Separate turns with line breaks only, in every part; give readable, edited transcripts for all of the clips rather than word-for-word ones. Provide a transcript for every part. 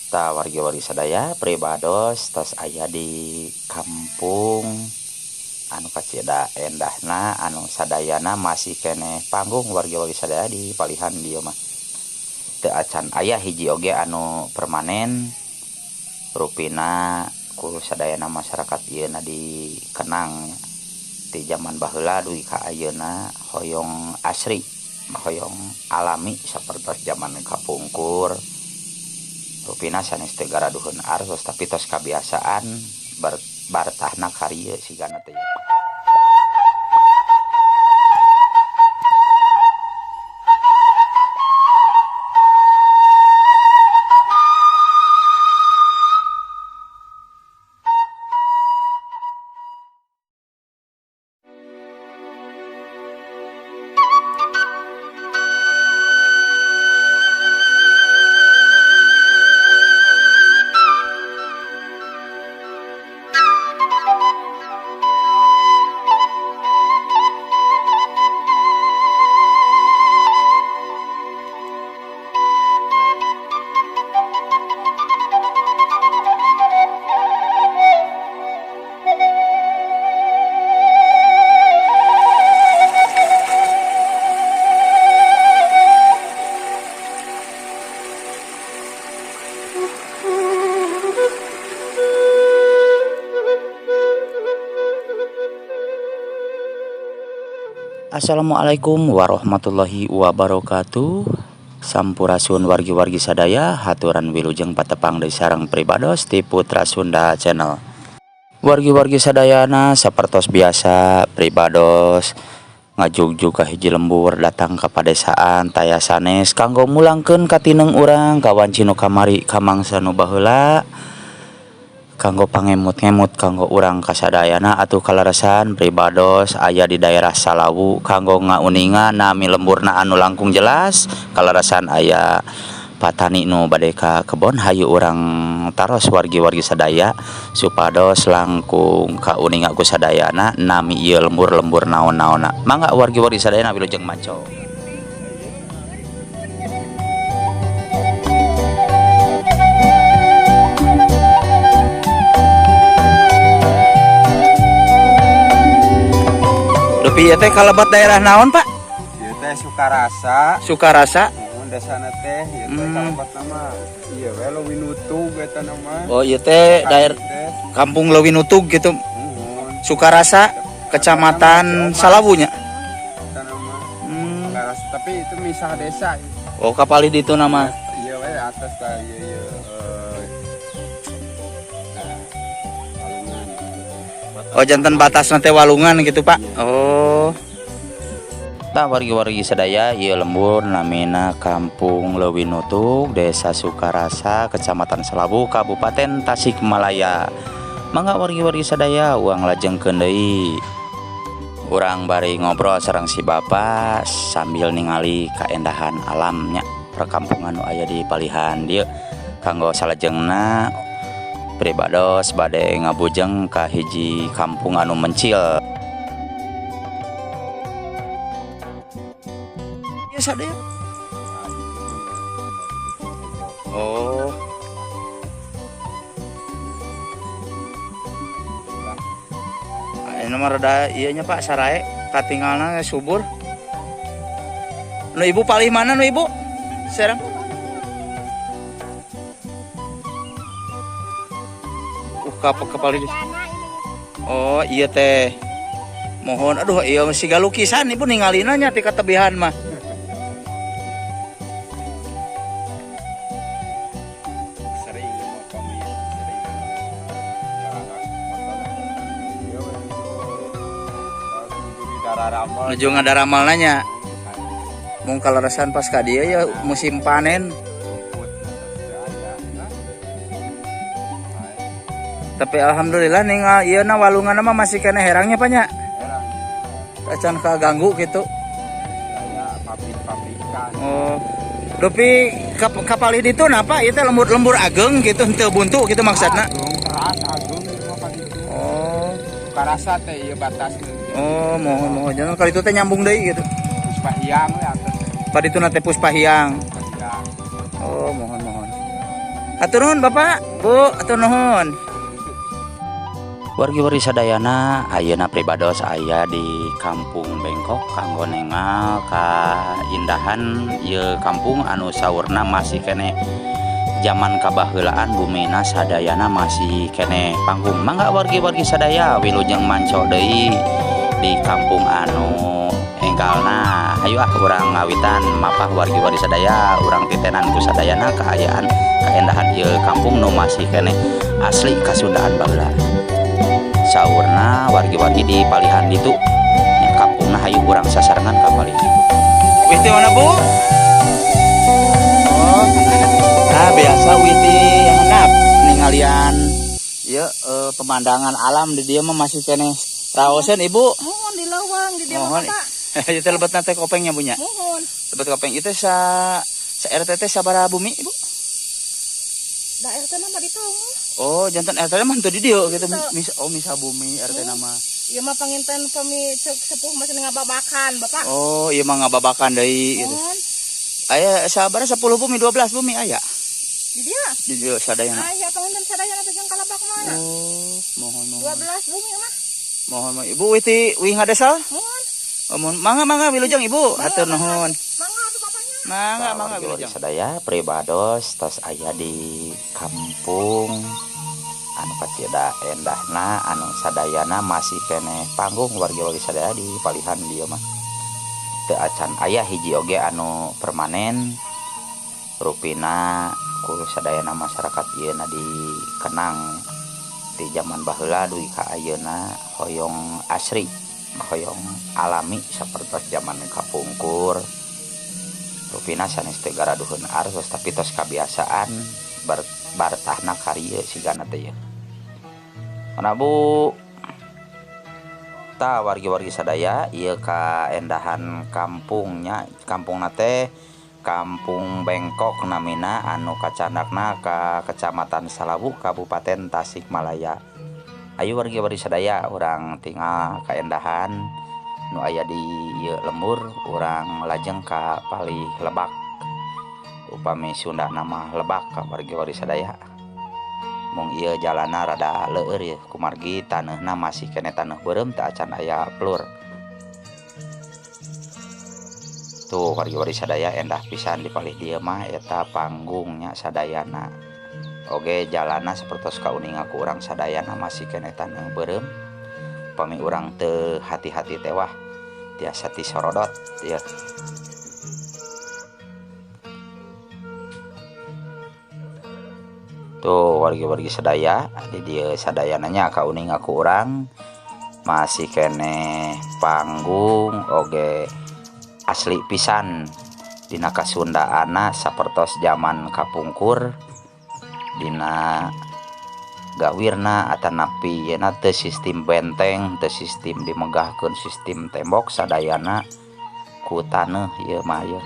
Tah wargi-wargi sadaya pribados tos aya di kampung anu kacida endahna anu sadayana masih keneh panggung wargi-wargi sadaya di palihan dieu mah. Teu acan aya hiji oge anu permanen rupina ku sadayana masyarakat ieu na dikenang ti zaman baheula dugi ka ayeuna hoyong asri, hoyong alami sapertos zaman kapungkur. Rupina sanes teu garaduheun artos tapi tos kabiasaan bartahna karieu sigana teh. Assalamualaikum warahmatullahi wabarakatuh. Sampurasun wargi-wargi sadaya, haturan wilujeng patepang deui sareng pribados ti Putra Sunda Channel. Wargi-wargi sadayana sapertos biasa pribados ngajugjug ka hiji lembur datang ka padesaan taya sanes kanggo mulangkeun katineng urang kawanci nu kamari ka mangsa nu baheula kanggo pangemut-ngemut kanggo urang kasadayana atuh kaleresan pribados aya di daerah Salawu kanggo ngauninga nami lemburna anu langkung jelas kaleresan aya patani nu bade ka kebon hayu urang taros wargi-wargi sadaya supados langkung kauninga ku sadayana nami ieu lembur-lembur naon-naonna. Mangga wargi-wargi sadayana wilujeng manco. Dupi ieu teh kalebat daerah naon, Pak?
Ieu teh Sukarasa.
Sukarasa?
Mun desana teh ieu teh kalebat nama ieu we Leuwinutug eta nama.
Oh, ieu teh daerah Kampung Leuwinutug gitu. Sukarasa, Kecamatan Salawunya.
Eta nama. Sukarasa, tapi itu misah desa.
Oh, kapalih ditu nama.
Ieu we atas tah ieu ieu.
Oh, jantan batas nanti walungan gitu, Pak. Oh. Tah wargi-wargi sadaya ieu lembur namina Kampung Leuwinutug, Desa Sukarasa, Kecamatan Salawu, Kabupaten Tasikmalaya. Mangga wargi-wargi sadaya uang lajengkeun deui. Urang bari ngobrol sareng si bapak sambil ningali kaendahan alamnya perkampungan nu aya di palihan dieu. Kanggo salajengna pribados bade ngabujeng ka hiji kampung anu mencil. Ya sadaya. Oh. Ini mah rada ieu nya Pak sarae katingalna subur. Nu ibu palih mana nu ibu? Serang. Kapalih. Oh iya teh. Mohon aduh iya siga lukisan ibu ningalina nya ti katebihan mah.
Sering
nuju ngadaramal nanya. Mung kaleresan pas ka dieu ya musim panen. Tapi alhamdulillah ningal ieu na walungan mah masih kena herangnya Pak nya.
Herang.
Acan kaganggu gitu.
Kayak pabrik-pabrikan.
Oh. Dupi kapalih ditu napa ieu teh lembur-lembur ageng gitu henteu buntu gitu maksudna.
Agung keras agung gitu mah gitu.
Oh.
Sukarasa teh ieu batasna.
Oh, mohon jangan kali itu teh nyambung deui gitu.
Puspahiang we atas teh.
Padi itu na teh Puspahiang.
Puspahiang.
Oh, mohon. Hatur nuhun Bapak, Bu, hatur nuhun. Wargi-wargi sadayana, ayeuna pribados aya di Kampung Bengkok kanggo nengal kaindahan ieu kampung anu saurna masih keneh zaman kabaheulaan, bumina sadayana masih keneh panggung. Mangga wargi-wargi sadaya, wilujeng manco deui di kampung anu enggalna. Hayu ah, urang ngawitan mapah wargi-wargi sadaya, urang titenan ku sadayana kaayaan kaendahan ieu kampung nu masih keneh asli kasundaan baheula. Saurna wargi-wargi di palihan ditu nya kampungna, hayu urang sasarengan ka palih ditu. Wih, ti mana, Bu? Oh, nah biasa wih ti handap ningalian ya pemandangan alam di dieu mah masih keneh raoseun, Ibu.
Muhun, di leuweung di dieu mah,
Muhun.
Bapak.
Itu lebetna teh kopengnya punya.
Muhun.
Lebet kopeng itu sa RT teh sabaraha bumi, Ibu?
Da RT mah ditunggu.
Oh, janten RT mah teu di dieu gitu.
Teu.
Mis oh misa bumi RT nama.
Ieu mah panginten pami cek sepuh masih ngababakan, Bapak.
Oh, ieu mah ngababakan deui gitu.
Muhun.
Aya sabaraha, 10 bumi, 12 bumi aya
Di dieu.
Di dieu sadayana.
Aya panginten sadayana teh jeung kalebak mana?
Oh, muhun muhun.
12 bumi mah.
Muhun muhun. Ibu wih ti wih ngadesal?
Muhun.
Oh, muhun. Mangga mangga, wilujeng Ibu. Hatur nuhun.
Mangga atuh bapaknya.
Mangga mangga, wilujeng. Sadaya, pribados tos aya di kampung anu kacida endahna, anu sadayana masih keneh panggung, wargi-wargi sadaya. Di palihan dieu mah teu acan aya hiji oge anu permanen, rupina ku sadayana masyarakat ieu na dikenang di zaman baheula dugi ka ayeuna hoyong asri, hoyong alami sapertos zaman kapungkur. Rupina sanes teu garaduheun artos, tapi tos kabiasaan bartahna karieu sigana teh yeuh. Mana, Bu? Tah, wargi-wargi sadaya, ieu kaendahan kampungnya. Kampungna teh Kampung Bengkok namina, anu kacandakna ka Kecamatan Salawu, Kabupaten Tasikmalaya. Ayo wargi-wargi sadaya, urang tingal kaendahan nu aya di ieu lembur. Urang lajeng ka palih lebak, upami Sunda nama lebak ka wargi-wargi sadaya. Mung ieu jalana rada leueur ya, kumargi taneuhna masih keneh taneuh beureum, teu acan aya plur. Tuh, wargi-wargi sadaya, endah pisan di palih dieu mah. Eta panggungnya sadayana oge jalana sapertos kauninga ku urang sadayana masih keneh taneuh beureum. Upami urang teu hati-hati teh, wah, tiasa tisorodot ya. Tuh, wargi-wargi sadaya, di dieu sadayana nya kauninga ku urang masih keneh panggung oge, asli pisan dina kasundaanna sapertos zaman kapungkur. Dina gawirna atanapi yeuna teu sistem benteng, teu sistem dimegahkeun sistem tembok, sadayana ku taneuh ieu mah ieu.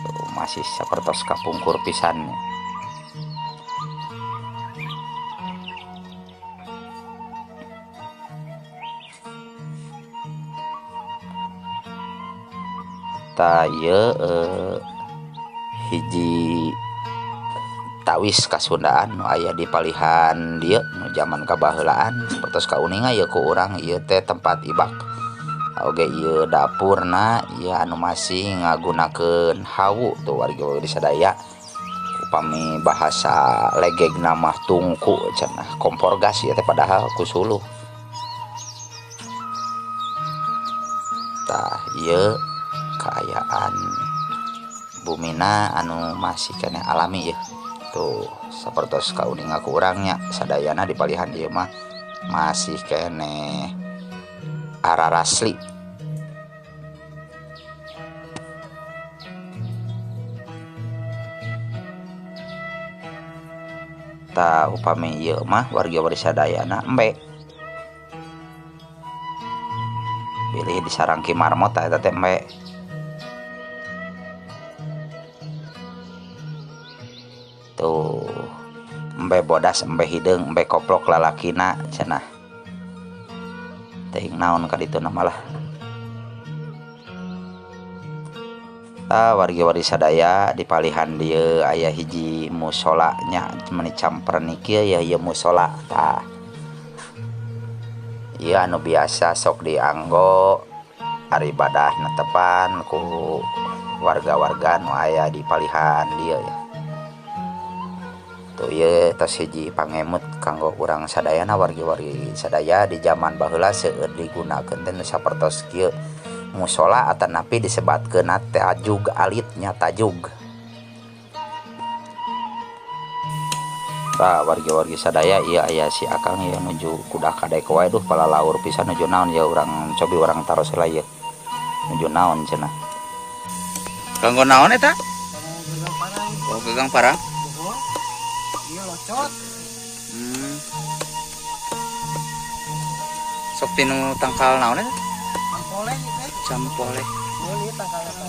Tuh, masih sapertos kapungkur pisan. Tah, ieu hiji tawis kasundaan nu aya di palihan dieu nu zaman kabaheulaan. Sapertos kauninga ieu ku urang, ieu teh tempat ibak oge, ieu dapurna ieu anu masih ngagunakeun hawu. Tuh, wargi-wargi sadaya, upami bahasa legegna mah tungku cenah, kompor gas ieu teh, padahal ku suluh. Tah, ieu kaayaan bumina anu masih keneh alami ya. Tuh, sapertos kauninga ku urang nya, sadayana di palihan dieu mah masih keneh ararasli. Tah, upami ieu mah wargi-wargi sadayana embe bilih disarangki marmot. Tah, eta teh embe. Tuh, embe bodas, embe hideung, embe koplok lalakina cenah, teuing naon ka dituna malah. Tah wargi-wargi sadaya di palihan dieu aya hiji musola nya meuni campereun kieu ya ieu musola tah. Ieu anu biasa sok dianggo ari ibadah netepan ku warga-warga nu aya di palihan dieu ya. Tuh ieu tos hiji pangemut kanggo urang sadayana wargi-wargi sadaya di zaman baheula seueur digunakeun teh nu sapertos kieu. Musola atanapi disebatkeun tajug alitnya tajug. Tah wargi-wargi sadaya ieu aya si Akang ieu nuju kuda kadek wae duh palalaur pisan nuju naon ya urang cobi urang taros heula ieu. Nuju naon cenah. Kanggo naon eta? Oh, gagang parang.
Ieu locot.
Sok tinu tangkal naon eta?
Sampoleh teh.
Sampoleh.
Meuli tangkal eta.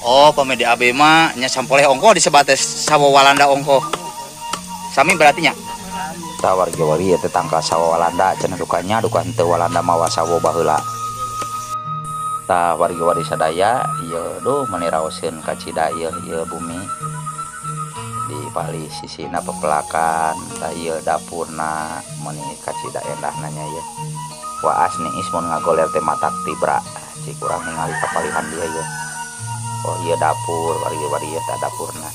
Oh, pami di AB mah nya sampoleh ongko disebat teh sawo Walanda ongko. Sami berarti nya. Tah wargi-wargi ieu teh tangkal sawo Walanda cenah dukanya duka henteu Walanda mawa sawo baheula. Tah wargi-wargi sadaya ieu duh meuni raoseun kacida ieu ieu bumi. Di palih sisina pepelakan tah ieu dapurna meuni kacida endahna nya ieu. Waas niis mun ngagoler teh matak tibra cik urang ningali kapalihan dia ieu. Oh ieu dapur wargi-wargi ieu tah dapurna.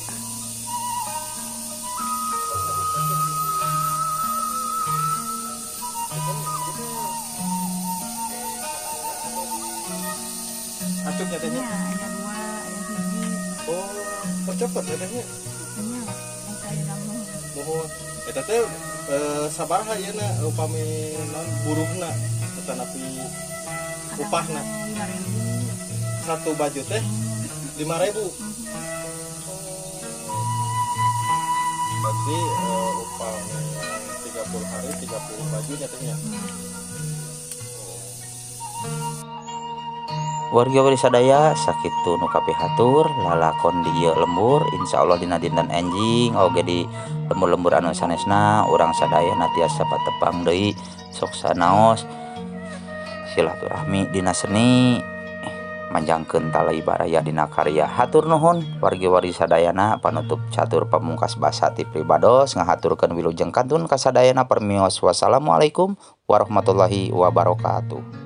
Acuk ya tehnya?
Iya, ada dua, ada hiji.
Oh, cepet ya tehnya?
Iya, kayak kamu.
Mohon. Eta teh sabaraha ieu na upami naon buruhna tetapi upahna.
5.000.
Satu baju teh 5.000. Berarti upami 30 hari 30 baju nya tehnya.
Warga-wargi sadaya sakitu nu kapihatur lalakon di ieu lembur insyaallah dina dinten enjing oge di lembur-lembur anu sanesna urang sadaya tiasa patepang deui sok sanaos silaturahmi dina seni manjangkeun talai baraya dina karya. Hatur nuhun wargi-wargi sadayana panutup catur pamungkas basa ti pribados ngahaturkeun wilujeng kantun ka sadayana permios. Wassalamualaikum warahmatullahi wabarakatuh.